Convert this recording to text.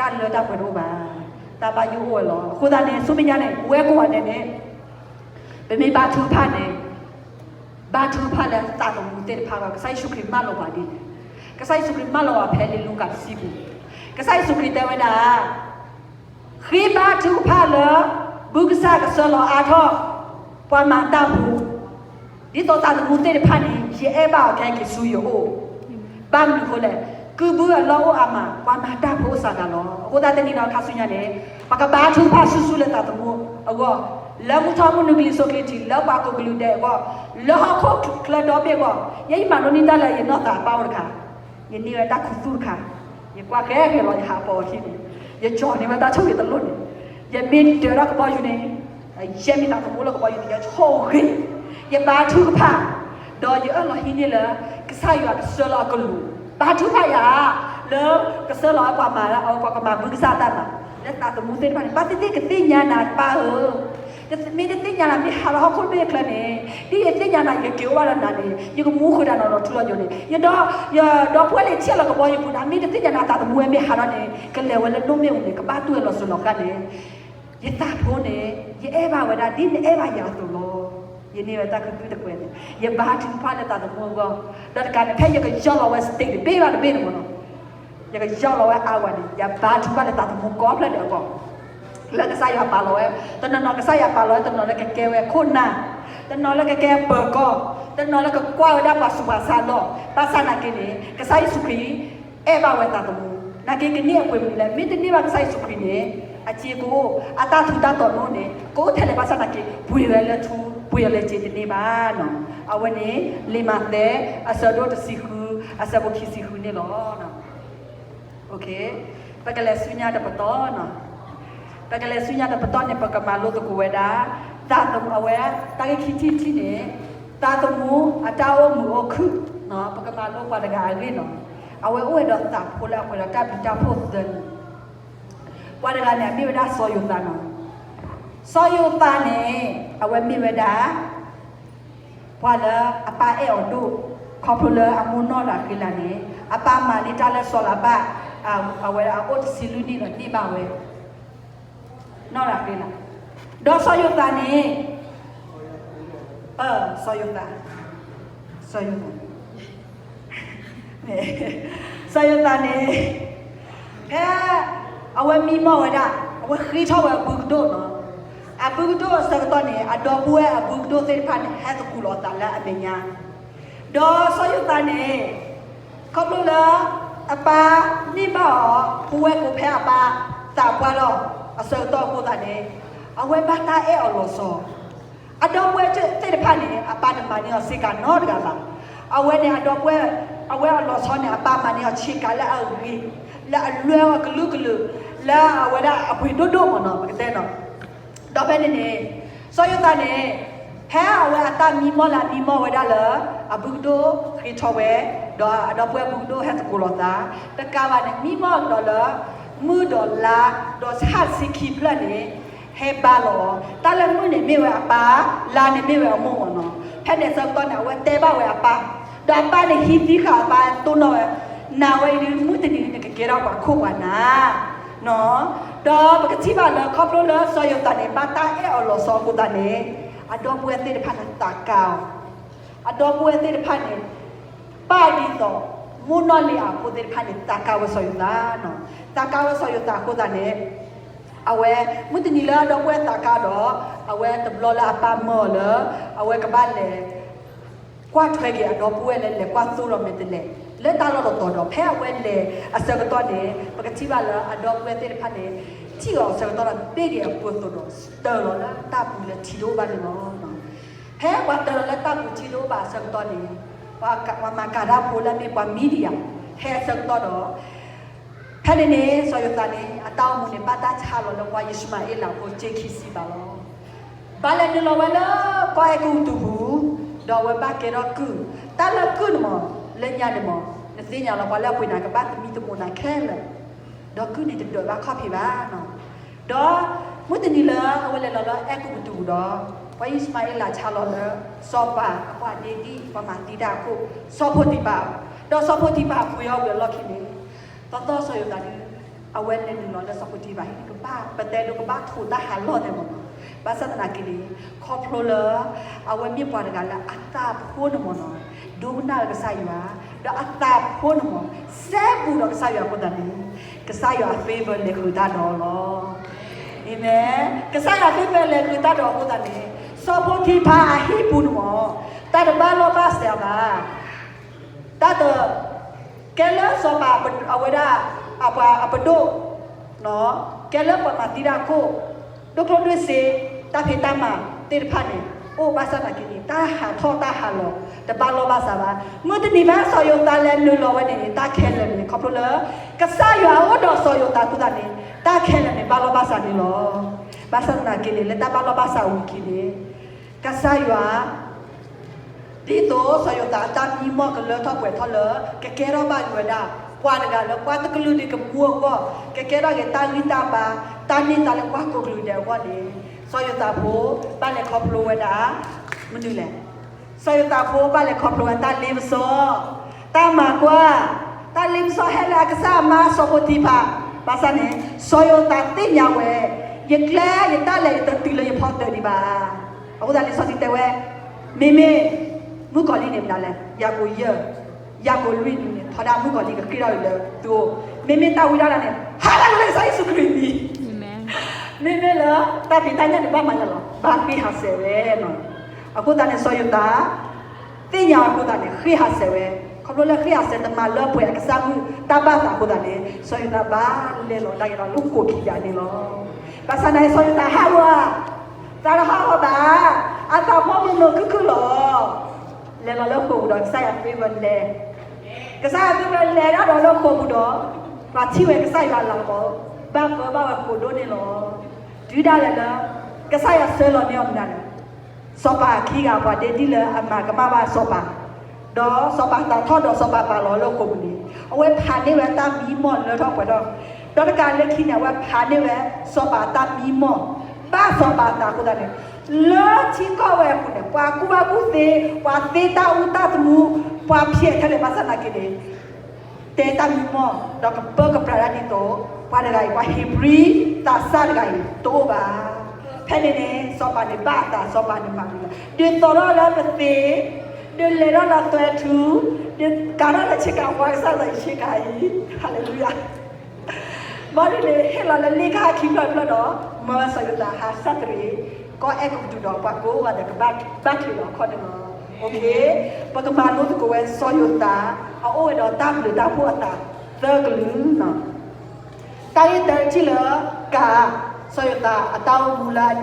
တၢ်လၢတၢ်ပှဲၤတအိၣ်ဘၣ်, တၢ်ဘၣ်ယိၣ်အိၣ်ဝဲလီၤ. အဃိသတးန့ၣ် ဆူမဲာ်ညါန့ၣ် ပဝဲကိးဂၤဒဲးန့ၣ် ပမ့ၢ်ဘါထုကဖၣ်န့ၣ် ဘါထုကဖၣ်လၢသးသမူသ့ၣ်တဖၣ်အဂီၢ် ကစၢ်ယ့ၣ်ၡူးခရံာ်မၢလီၤပှၤဒ်လဲၣ်. ကစၢ်ယ့ၣ်ၡူးခရံာ်မၢလီၤပှၤဖဲလံာ်လူၤကၣ်တဆံပူၤ, ကစၢ်ယ့ၣ်ၡူးခရံာ်တဲဝဲဒၣ် ဃ့ဘါထုကဖၣ်လၢ ဘုကစၢ်ကဆှၢလီၤအါထီၣ် ပှၤမၤတၢ်ဖိ, ဒ်သိးသးသမူသ့ၣ်တဖၣ်န့ၣ် ယအဲၣ်ဘၣ်အီၤခဲက့ၤဆူယအိၣ်, ဘၣ်မနုၤအဃိလဲၣ်, ကုၢ်ဘုအလီၢ်အိၣ်အါမး ပှၤမၤတၢ်ဖိအိၣ်စှၤဒၣ်လီၤ. အဃိသတးတနံၤဒီးခါဆူညါန့ၣ် ပကဘါထုကဖၣ်ဆူၣ်ဆူၣ်လၢသးသမူအဂီၢ်, လၢမုၢ်ထီၣ်မုၢ်နုာ်ကလံၤစိးကလံၤထံး လၢပှၤကိးကလုာ်ဒဲးအဂီၢ်, လၢဟီၣ်ခိၣ်ချၢဒီဘ့ၣ်အဂီၢ်, ယဲယမၤလိန့ၢ်တၢ်လၢယနီၢ်သးအပၢ်အိၣ်တခါ, ယန့ၢ်ဝဲတၢ်ခူသူၣ်တခါ, ယကွၢ်ဃဲဃဲလီၤယဟးပိာ်အခံန့ၣ်, ယကၠီၤန့ၢ်ဝဲတၢ်ဆိၣ်ဂ့ၤတလိၣ်န့ၣ်, ယမ့ၢ်ဒၢးထီၣ်ကဘီယူၤန့ၣ် ယဲမ့ၢ်သးသမူလၢကဘီယူၤန့ၣ် ယဆိၣ်ဂ့ၤ, ယဘါထုကဖၣ်, ဒီးယအၢၣ်လီၤဟံးန့ၢ်လၢ ကစၢ်ယွၤကဆှၢလီၤအကလူး, ဘါထုကဖၣ်ယၤ, လၢကဆှၢလီၤပှၤမၤ, ပှၤကမၤဘုကစၢ်တၢ်မၤ, လၢသးသမူသ့ၣ်တဖၣ်န့ၣ် ဘၣ်သ့ၣ်သ့ၣ်ကသ့ၣ်ညါနၤပၢ်ဧၢ မ့ၢ်တသ့ၣ်ညါနၤ မ့ၢ်ဟးလီၤဟီၣ်ခိၣ်ဘ့ၣ်အချၢန့ၣ်, ဒ်ယသ့ၣ်ညါနၤ ယကက့ၤအိၣ်ဘၣ်ဒီးနၤန့ၣ် ယကမူဃုာ်ဒီးနၤလီၤထူလီၤယိာ်န့ၣ်, ယဒီပုၢ်ဝဲၢ်လၢဆံၣ်လီၤကဘီယူၤပူၤန့ၣ် မ့ၢ်တသ့ၣ်ညါနၤ သးသမူဝဲမ့ၢ်ဟးထီၣ်န့ၣ် ကလဲၤဝဲလၢနိၣ်မ့ၣ်အူန့ၣ် ကဘၣ်တူၢ်ဝဲလီၤစိၤလီၤဃၣ်န့ၣ်, ယသးဖိန့ၣ် ယအဲၣ်ဘၣ်ဝဲဒၣ် ဒ်နအဲၣ်ဘၣ်ယၤအသိးလီၤ. ယန့ၢ်ဝဲတၢ်ခူသူၣ်တကွဲးန့ၣ် ယဘါထုကဖၣ်လၢသးသမူအဂီၢ်, ဒီးတကးန့ၣ် ဖဲယကယီၢ်လီၤဝဲ stage တဘ့ၣ်ဘၣ်တဘ့ၣ်န့ၣ်မ့ၢ်နီၤ, ယကယီၢ်လီၤဝဲအါဝဲန့ၣ် ယဘါထုကဖၣ်လၢသးသမူကိးဖျၢၣ်ဒဲးအဂီၢ်, လၢကစၢ်ယွၤပာ်လီၤဝဲ, တနီၤနီၤကစၢ်ယွၤပာ်လီၤဝဲ တနီၤလၢကကဲဝဲခိၣ်နၢ်, တနီၤလၢကကဲပၢၤကီၢ်, တနီၤလၢကကွၢ်ဝဲဒၣ်ပှၤဆူးပှၤဆါအလီၢ်, ဘၣ်ဆၣ်နာ်က့န့ၣ် ကစၢ်ယ့ၣ်ၡူးခရံာ် အဲၣ်ဘၣ်ဝဲသးသမူ, နာ်က့ကန့ၢ်အပှ့ၤမနုၤလဲၣ်, မ့ၢ်တန့ၢ်ဘၣ်ကစၢ်ယ့ၣ်ၡူးခရံာ်န့ၣ် အစ့ကအိၣ်, အတၢ်ထူးတၢ်တီၤန့ၣ် ကအိၣ်ထဲလဲၣ်ဘၣ်ဆၣ်နာ်က့ ပှ့ၤဝဲလၢထူ ပှ့ၤအီၤလၢစ့တန့ၢ်ဘၣ်နီၤ. အဝဲန့ၣ် လံာ်မးသဲ အဆၢဒိၣ်တဆံဃု အဆၢဖိခံဆံဃုန့ၣ်လီၤ. ပကလဲၤဆူညါတပတီၢ်နီၤ, ပကလဲၤဆူညါတပတီၢ်န့ၣ် ပကမၤလိသကိးဝဲဒၣ် သးသမူအဝဲ တၢ်ဂ့ၢ်ခံထံၣ်တထံၣ်န့ၣ် သးသမူအတၢ်အိၣ်မုာ်အိၣ်ခုၣ်, ပကမၤလိပှၤတဂၤအဂ့ၢ်နီၤ, အဝဲအိၣ်ဝဲဒီးသးဖိလၢအပှဲၤဒီးတၢ်ဘျုးတၢ်ဖှိၣ်သၢနံၤ, ပှၤတဂၤန့ၣ် အမ့ၢ်ဝဲဒၣ်စီၤယိၤသးနီၤ, စီၤယိၤသးန့ၣ် အဝဲမ့ၢ်ဝဲဒၣ် ပှၤလၢအပၢ်အဲၣ်အီၤဒိၣ်, ခီဖျိလၢအမိၢ်နီၢ်ရၤဃ့လးန့ၣ် အပၢ်မၤန့ၢ်တၢ်လၢစီၤလၤဘၣ်, အဝဲဒၣ်အအိၣ်တဆံလွံၢ်နံၣ်ဒီးန့ၢ်ဘၣ်ဝဲ နီၢ်ရၤဃ့လး, ဒီးစီၤယိၤသးန့ၣ်, စီၤယိၤသး, စီၤယိၤသး, စီၤယိၤသးန့ၣ် ဖဲအဝဲမံမီၢ်ဝဲဒၣ် အဝဲဃ့ထီၣ်ဝဲအဘုကဒိၣ်နီၤ, အဘုကဒိၣ်အဆၢကတီၢ်န့ၣ် အဒီပုၢ်ဝဲၢ်အဘုကဒိၣ်သ့ၣ်တဖၣ်န့ၣ် ဟဲသကူးလီၤအသးလၢအမဲာ်ညါ, ဒီးစီၤယိၤသးန့ၣ် ခီဖျိလၢ အပၢ်န့ၢ်ဘၣ်အီၤ ဖိဝဲၢ်ကိးဖဲအပၢ်သးပှၢ်လီၤအဆၢကတီၢ်အဃိသတးန့ၣ် အဝဲဘၣ်တၢ်အဲၣ်အီၤလီၤဆီ, အဒီပုၢ်ဝဲၢ်သ့ၣ်တဖၣ်န့ၣ် အပၢ်တမၤန့ၢ်အီၤဆ့ကၤနီတဂၤဘၣ်, အဝဲန့ၣ်အဒီပုၢ်ဝဲၢ် အဝဲအလီၤဆီန့ၣ် အပၢ်မၤန့ၢ်အီၤဆ့ကၤလၢအဂ့ၤ, လၢအလွဲအီၤကလုာ်ကလုာ်, လၢအဝဲဒၣ်အပှ့ၤဒိၣ်ဒိၣ်မ့ၢ်နီၤ ပကတဲနီၤ, ဒီးဖဲန့ၣ်န့ၣ် စီၤယိၤသးန့ၣ် ဖဲအဝဲအတၢ်မံမီၢ်လၢအမံမီၢ်ဝဲဒၣ်လၢ အဘုကဒိၣ်ဃ့ထီၣ်ဝဲ, ဒီးအဒီပုၢ်ဝဲၢ်ဘုကဒိၣ်ဟဲသကိးလီၤသး, တကးဘၣ်န့ၣ် မံမီၢ်ကဒီးလၢ မုၢ်ဒီးလါ ဒီးဆၣ်ဆံခံဖျၢၣ်န့ၣ် ဟဲဘါလီၤအီၤ, တၢ်လၢမုၢ်န့ၣ်မ့ၢ်ဝဲအပၢ်, လါန့ၣ်မ့ၢ်ဝဲအမိၢ်မ့ၢ်နီၤ, ဖဲန့ၣ်အဆၢကတီၢ်န့ၣ် အဝဲတဲဘၣ်ဝဲအပၢ်, ဒီးအပၢ်န့ၣ်ဟံးသံဃာ်အပၢ်တိၢ်နီၣ်ဝဲ, နၤဝဲအံၤဒုး မုၢ်တနံၤဒုး နကကဲထီၣ်ပှၤခိၣ်ပှၤနၢ် ဒီးပကထံၣ်ဘၣ်လၢခီဖျိလၢစီၤယိၤသးန့ၣ် ဘၣ်တၢ်အဲၣ်အီၤလီၤဆီအဃိသတးန့ၣ် အဒီပုၢ်ဝဲၢ်သ့ၣ်တဖၣ်န့ၣ်သးကါအီၤ, အဒီပုၢ်ဝဲၢ်သ့ၣ်တဖၣ်န့ၣ် ပၢ်ဒ်သိး မိၢ်နီၢ်လံၤအဖိသ့ၣ်တဖၣ်န့ၣ် သးကါဝဲစီၤယိၤသးနီၤ, သးကါဝဲစီၤယိၤသးအဃိသတးန့ၣ် အဝဲ မုၢ်တနံၤလၢအဒီပုၢ်ဝဲၢ်သးကါဒီး အဝဲတဘျီလၢအပၢ်မၢအီၤလၢ အဝဲကဘၣ်လဲၤ ကွၢ်ထွဲက့ၤအဒီပုၢ်ဝဲၢ်လၢလဲၤကွၢ်သိလီၤမဲာ်တဲးလဲး လၢတၢ်လီၢ်တတီၤဒီး ဖဲအဝဲလဲၤအဆၢကတီၢ်န့ၣ် ပကထံၣ်ဘၣ်လၢအဒီပုၢ်ဝဲၢ်သ့ၣ်တဖၣ်န့ၣ် ထံၣ်အီၤအဆၢကတီၢ်ဒီး ဘ့ၣ်က့ၤအပူၤအသိးဒီး စတၢၢ်လီၤလၢတၢ်ပူၤလၢထံတအိၣ်ဘၣ်န့ၣ်လီၤ. ဖဲပှၤတၢၢ်လီၤလၢတၢ်ပူၤထံတအိၣ်ဘၣ်အဆၢကတီၢ်န့ၣ် ပှၤမၤကၤတၢ်ဖိလၢအမ့ၢ်ပှၤမံဒံယၤ ဟဲအဆၢကတီၢ်ဒီး ဖဲန့ၣ်န့ၣ် စီၤယိၤသးန့ၣ် အတၢ်အိၣ်မူန့ၣ် ဘၣ်တၢ်ဆါလီၤလၢပှၤအံၣ်စမၤအ့လးဖိစ့ခံဆံဘၣ်လီၤ. ဘၣ်လဲၤနုာ်လီၤဝဲလၢကီၢ်အဲၤကူပတူးပူၤ, ဒီးအဝဲဘၣ်ကဲထီၣ်ကုၢ်, တၢ်လၢကုၢ်န့ၣ်မး လၢညါန့ၣ်မး နသ့ၣ်ညါလီၤ ပှၤလၢအပှ့ၤနၤကဘၣ်သမံသမိးနၤခဲလၢာ်, ဒီးကုၢ်န့ၣ်တဒၢးဘၣ်ခီၣ်ဖံးဘၣ်နီၤ. ဒီးမုၢ်တနံၤလၢအဝဲလဲၤလီၤလၢအဲၤကူပတူးဒီး ပှၤအံၣ်စမၤအ့လးဆါလီၤလၢ စီၤပၤအပှၤဒ့ဒံၣ် ပှၤမၤသံတၢ်အခိၣ် စီၤဖိတံၤဖၣ်, ဒီးစီၤဖိတံၤဖၣ်အပှ့ၤအီၤဝံၤအလီၢ်ခံန့ၣ် သီသီစီၤယိၤသးဒုး အဝဲလဲၤနုာ်လီၤလၢစီၤပီတံဖၤဟံၣ်န့ၣ် ကဘၣ် ပတဲဒိကဘၣ်ထိးတၢ်ဟးလီၢ်သ့မ့ၢ်နီၤ. ဘၣ်ဆၣ်သနာ်က့န့ၣ် ခီဖျိလၢ အဝဲမ့ၢ်ပှၤတဂၤလၢအသးဖိန့ၣ်မ့ၢ်နီၤ, ဒိကနၣ်လၢကစၢ်ယွၤ, ဒီးအသးဖိန့ၣ်မ့ၢ် စဲဘူးဒီးကစၢ်ယွၤအဃိသတးန့ၣ် ကစၢ်ယွၤအ favor လဲၤဃုာ်တၢ်ဒီးအီၤလီၤ. အၤမ့ၣ်. ကစၢ်ယွၤအ favor လဲၤဃုာ်တၢ်ဒီးအီၤအဃိသတးန့ၣ် စီၤပီတံဖၤအဟံၣ်ပူၤန့ၣ်မ့ၢ် တၢ်တဘၣ်လီၢ်ဘၣ်စးဘၣ် တၢ်တ ကဲလၢစီၤပၤအဝဲဒၣ် အပှၤအပဒိၣ်, ကဲလၢပှၤမၤသံတၢ်အခိၣ်, ဒိၣ်ကျိၣ်ဒိၣ်စ့, တၢ်ဖံးတၢ်မၤသ့ၣ်တဖၣ်န့ၣ် အိၣ်ဘၣ်ဆၣ်သနာ်က့န့ၣ် တၢ်ဟးထီၣ်တၢ်ဟးလီၤ တဘၣ်လီၢ်ဘၣ်စးဘၣ်. မုၢ်တနံၤဘၣ်စီၤယိၤသးလဲၤနုာ်လီၤဝဲန့ၣ်န့ၣ် တၢ်ခဲလၢာ်န့ၣ် ခီဖျိလၢ ကစၢ်ယွၤအိၣ်ဒီးစီၤယိၤသးအဃိသတးန့ၣ် တၢ်ခဲလၢာ်န့ၣ် ဘၣ်လီၢ်ဘၣ်စးန့ၣ်လီၤ. ဘၣ်ဆၣ်သနာ်က့န့ၣ် လၢတၢ်ဘၣ်လီၢ်ဘၣ်စးဝံၤအခံန့ၣ် ကစၢ်ယွၤ ဒ်သိးစီၤယိၤသးအတၢ်မံမီၢ်ကလၢထီၣ်ပှဲၤထီၣ်လၢ ကကဲထီၣ်ဘၣ်က့ၤဝဲဒၣ် ပှၤတဂၤလၢပှၤတကလုာ်ဒဲးကမူအဂီၢ်, ကကဲထီၣ်က့ၤတၢ်ဂံၢ်တၢ်ဘါ, တၢ်န့ၢ်သါလၢပှၤကိးကလုာ်ဒဲးအဂီၢ်န့ၣ် စီၤယိၤသးဖိဘၣ်လဲၤခီဖျိဝဲဒၣ် မနုၤလဲၣ်. စီၤယိၤသးဖိဘၣ်လဲၤခီဖျိဝဲတၢ်လ့ပစီ, တၢ်မၤကွၢ်, တၢ်လ့ပစီဟဲလၢအကစၢ်အမါစီၤပီတံဖၤ, ဘၣ်ဆၣ်န့ၣ် စီၤယိၤသးသ့ၣ်ညါဝဲ, ယကျဲယတၢ်လဲၤယတတုၤလၢယဖီတၢၣ်ဒံးဘၣ်. အဃိသတးန့ၣ် စီၤတံတဲဝဲ, မ့မ့ၢ် မုၣ်ကီၤလံၢ်န့ၣ်မနုၤလဲၣ်, ယၤကိာ်ယဲၢ်, ယၤကိာ်လွံၢ်နုၤန့ၣ် ထီဒါမုၣ်ကီၤလံၢ်ကဃ့ၢ်ထီၣ်က့ၤလၢသုအိၣ်, မ့မ့ၢ်တၢ်ဝံတၢ်နါန့ၣ် ဟးလၢကစၢ်ယ့ၣ်ၡူးခရံာ်မံၤ မ့မ့ၢ်လၢ တၢ်ဖံးတၢ်ညၣ်န့ၣ် ဘၣ်မၤယၤလီၤ, ဘၣ်ဃ့ၢ်ဟးဆှဲးဝဲနီၤ. အဃိသတးန့ၣ် စီၤယိၤသး သ့ၣ်ညါအဃိသတးန့ၣ် ဃ့ၢ်ဟးဆှဲးဝဲ, ခီဖျိလၢဃ့ၢ်ဟးဆှဲးတမၤလၢပှဲၤအကစၢ်မုၣ်တၢ်ဘၣ်သးအဃိသတးန့ၣ် စီၤယိၤသးဘၣ်လဲၤလီၤဒၣ်က့ၤဒီးလၢဃိာ်ခံကယၤန့ၣ်လီၤ. ဘၣ်ဆၣ်သနာ်က့ စီၤယိၤသးဟးဂီၤဧါ, သးတဟးဂီၤဘၣ်, အသးဖီမုၢ်မုၢ်ခုၣ်ခုၣ်လီၤ. လဲၤလီၤလၢဃိာ်ပူၤဒီး ကစၢ်ယွၤ favor လဲၤ, ကစၢ်ယွၤ favor လဲၤဒၣ်ဒီးလၢဃိာ်ပူၤဒီး ပှၤထံၣ်ဝဲကစၢ်ယွၤလၤကပီၤ ဘၣ်ပၢဘၣ်ဝဲဃိာ်ဒိၣ်န့ၣ်လီၤ. တုၤဒၣ်လဲာ်လၢ ကစၢ်ယွၤဆှၢလီၤန့ၢ်အီၤမနုၤလဲၣ်, စီၤပၤခံဂၤအပှၤဒ့ဒ်လၢအမၤကမၣ်ဘၣ်စီၤပၤ, ဒီးစီၤပၤသးထီၣ်ဒီးစီၤပၤပာ်လီၤလၢဃိာ်ပူၤန့ၣ် အဝဲဖးန့ၢ်ဝဲတၢ်မံမီၢ်လၢထီၣ်ပှဲၤထီၣ်, ဒီးတကးလၢခံန့ၣ် အဝဲဖးန့ၢ်ဝဲစီၤပၤတၢ်မံမီၢ် ဘၣ်စီၤပၤအသးအဃိသတးန့ၣ် လၢထံကီၢ်ဝဲအပူၤန့ၣ် ပှၤကူၣ်ဘၣ်ကူၣ်သ့, ပှၤသ့တၢ်အူတၢ်သမူ, ပှၤဖျဲးထဲလဲၣ်ဘၣ်ဆၣ်သနာ်က့န့ၣ် တဲတၢ်မံမီၢ် ဒီးကပၢကပြးတၢ်ဒ်သိး ပှၤတဂၤအံၤ ပှၤဧ့ၤဘြံၤသးစၢ်တဂၤအံၤ တအိၣ်ဘၣ်. ဖဲန့ၣ်န့ၣ် စီၤပၤန့ၣ်ဘၣ်အသး စီၤပၤန့ၣ်မၤဒ်လဲၣ်, ဒုးသီထီၣ်လၢပသ့, ဒုးလဲၤထီၣ်လၢသွဲထူ, ဒုးကးထီၣ်လၢဆ့ကၤဝါကစၢ်သးအံၤဆ့ကၤအံၤ, ဟါလ့လူယၤ ဘၣ်ဒ်န့ၣ် ဟ့ၣ်လီၤလၢလ့ၣ်ခါခံဖျၢၣ်တဖျၢၣ်ဒီး မၢစီၤယိၤသးဟးဆၣ်တရံး ကီၢ်အဲၤကူပတူးဒီးပှၤကိးဂၤဒဲးကဘၣ်ချ့လီၤအခီၣ်န့ၣ်လီၤ. ပကမၤလိသကိးဝဲစီၤယိၤသး အအိၣ်ဝဲဒီးတၢ်ဘျုးတၢ်ဖှိၣ်အသးသၢကလုာ်လီၤ. တၢ်ဂ့ၢ်တၢ်ထံၣ်လၢကၤ စီၤယိၤသးအတၢ်အိၣ်မူလၢ